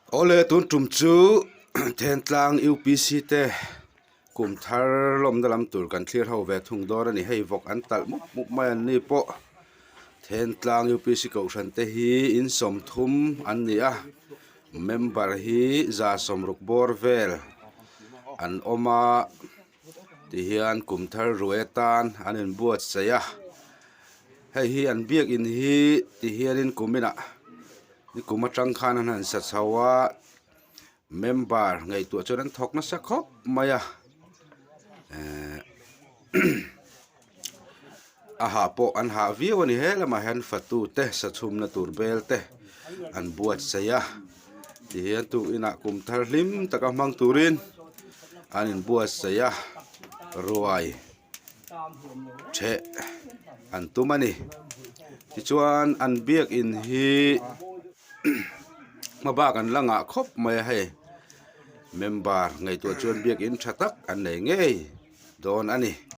Awle tun tum chu Thentlang UPC te kum thar lawmna lam tur kan thlir ho ve thung dawn a ni. Hei vawk an talh mup mup mai an ni pawh Thentlang UPC kohhran te hi in 30 an ni a, member hi 160 bawr vel an awm a, tihian kum thar ruai atan an inbuatsaih a, hei hi an biakin hi tihianin kuminah. Nikum atang khan an han sa chho a, member ngaihtuah chuan an thawk nasa khawp mai a, ehh a hah pawh an hah viau a ni he lamah hian fatu te sa chhumna tur bel te an buatsaih a tihian tukinah kum thar hlim taka hmang turin an inbuatsaih a ruai. Theh an tum a ni tichuan an biakin hi hma bak an la ngah khawp mai a hei member ngaihtuah chuan biakin tha tak an nei ngei dawn a ni.